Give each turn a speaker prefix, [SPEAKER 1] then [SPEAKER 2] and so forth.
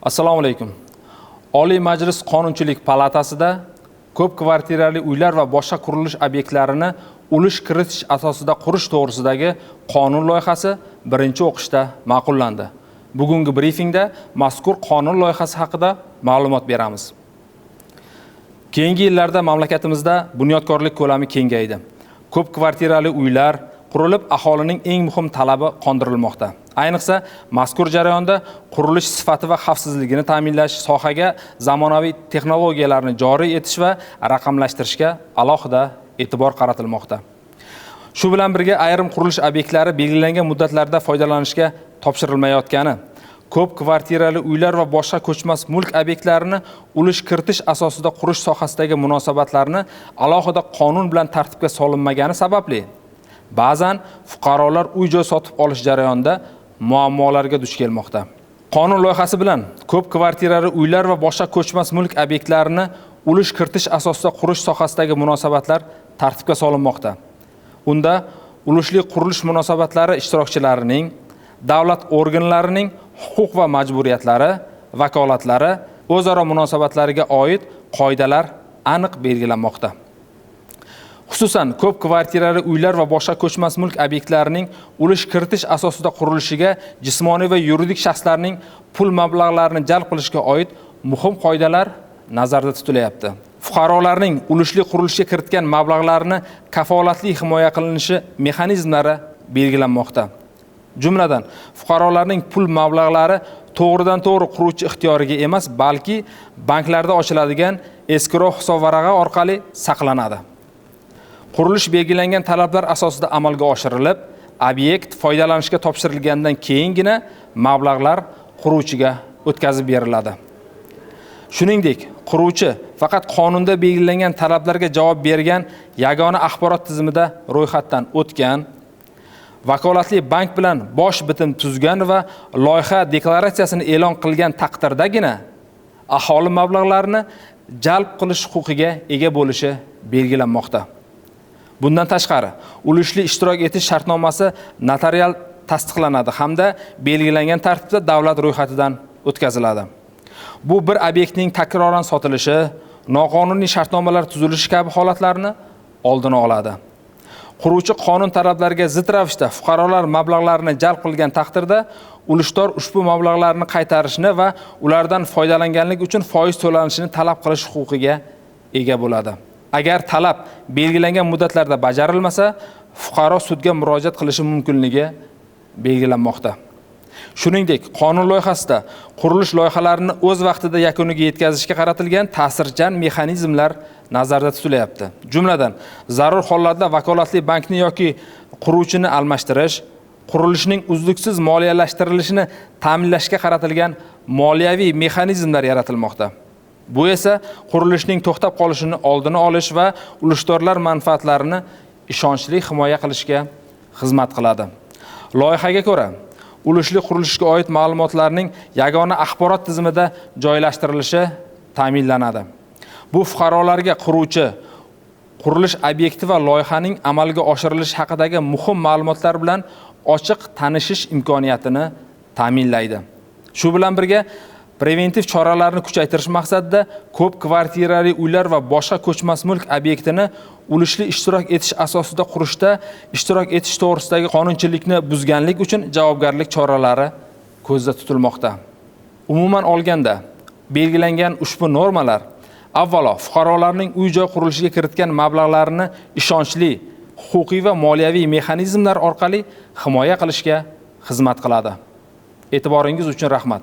[SPEAKER 1] Assalomu alaykum. Oliy Majlis Qonunchilik palatasida ko'p kvartirali uylar va boshqa qurilish obyektlarini ulush kiritish asosida qurish to'g'risidagi qonun loyihasi birinchi o'qishda ma'qullandi. Bugungi brifingda mazkur qonun loyihasi haqida ma'lumot beramiz. Keyingi yillarda mamlakatimizda bunyodkorlik ko'lami kengaydi. Ko'p kvartirali uylar qurilib, aholining eng muhim talabi qondirilmoqda. Ayniqsa, mazkur jarayonda qurilish sifati va xavfsizligini ta'minlash, sohaga zamonaviy texnologiyalarni joriy etish va raqamlashtirishga alohida e'tibor qaratilmoqda. Shu bilan birga ayrim qurilish obyektlari belgilangan muddatlarda foydalanishga topshirilmayotgani, ko'p kvartirali uylar va boshqa ko'chmas mulk obyektlarini ulush kiritish asosida qurish sohasidagi munosabatlarni alohida qonun bilan tartibga solinmagani sababli ba'zan fuqarolar uy-joy sotib olish jarayonida muammolarga duch kelmoqda. Qonun loyihasi bilan ko'p kvartirali uylar va boshqa ko'chmas mulk obyektlarini ulush kiritish asosida qurish sohasidagi munosabatlar tartibga solinmoqda. Unda ulushli qurilish munosabatlari ishtirokchilarining, davlat organlarining huquq va majburiyatlari, vakolatlari, o'zaro munosabatlariga oid qoidalar aniq belgilanmoqda. Xususan, ko'p kvartirali uylar va boshqa ko'chmas mulk obyektlarining ulush kiritish asosida qurilishiga jismoniy va yuridik shaxslarning pul mablag'larini jalb qilishga oid muhim qoidalar nazarda tutilyapti. Fuqarolarning ulushli qurilishga kiritgan mablag'larini kafolatli himoya qilinishi mexanizmlari belgilanmoqda. Jumladan, fuqarolarning pul mablag'lari to'g'ridan-to'g'ri quruvchi ixtiyoriga emas, balki banklarda ochiladigan eskrou hisobvarag'i orqali saqlanadi. Qurilish belgilangan talablar asosida amalga oshirilib, obyekt foydalanishga topshirilgandan keyingina mablag'lar quruvchiga o'tkazib beriladi. Shuningdek, quruvchi faqat qonunda belgilangan talablarga javob bergan yagona axborot tizimida ro'yxatdan o'tgan, vakolatli bank bilan bosh bitim tuzgan va loyiha deklaratsiyasini e'lon qilgan taqdirdagina aholi mablag'larini jalb qilish huquqiga ega bo'lishi belgilanmoqda. Bundan tashqari, ulushli ishtirok etish shartnomasi notarial tasdiqlanadi hamda belgilangan tartibda davlat ro'yxatidan o'tkaziladi. Bu bir obyektning takroran sotilishi, noqonuniy shartnomalar tuzilishi kabi holatlarni oldini oladi. Quruvchi qonun talablariga zid ravishda fuqarolar mablag'larini jalb qilgan taqdirda ulushdor ushbu mablag'larni qaytarishni va ulardan foydalanganlik uchun foiz to'lanishini talab qilish huquqiga ega bo'ladi. Agar talab belgilangan muddatlarda bajarilmasa, fuqaro sudga murojaat qilishi mumkinligi belgilanmoqda. Shuningdek, qonun loyihasida qurilish loyihalarini o'z vaqtida yakuniga yetkazishga qaratilgan ta'sirchan mexanizmlar nazarda tutilyapti. Jumladan, zarur hollarda vakolatli bankni yoki quruvchini almashtirish, qurilishning uzluksiz moliyalashtirilishini ta'minlashga qaratilgan moliyaviy mexanizmlar yaratilmoqda. Bu esa qurilishning to'xtab qolishini oldini olish va ulushdorlar manfaatlarini ishonchli himoya qilishga xizmat qiladi. Loyihaga ko'ra, ulushli qurilishga oid ma'lumotlarning yagona axborot tizimida joylashtirilishi ta'minlanadi. Bu fuqarolarga quruvchi, qurilish obyekti va loyihaning amalga oshirilishi haqidagi muhim ma'lumotlar bilan ochiq tanishish imkoniyatini ta'minlaydi. Shu bilan birga preventiv choralarni kuchaytirish maqsadida ko'p kvartirali uylar va boshqa ko'chmas mulk obyektini ulushli ishtirok etish asosida qurishda ishtirok etish to'g'risidagi qonunchilikni buzganlik uchun javobgarlik choralari ko'zda tutilmoqda. Umuman olganda, belgilangan ushbu normalar avvalo fuqarolarning uy-joy qurilishiga kiritgan mablag'larini ishonchli huquqiy va moliyaviy mexanizmlar orqali himoya qilishga xizmat qiladi. E'tiboringiz uchun rahmat.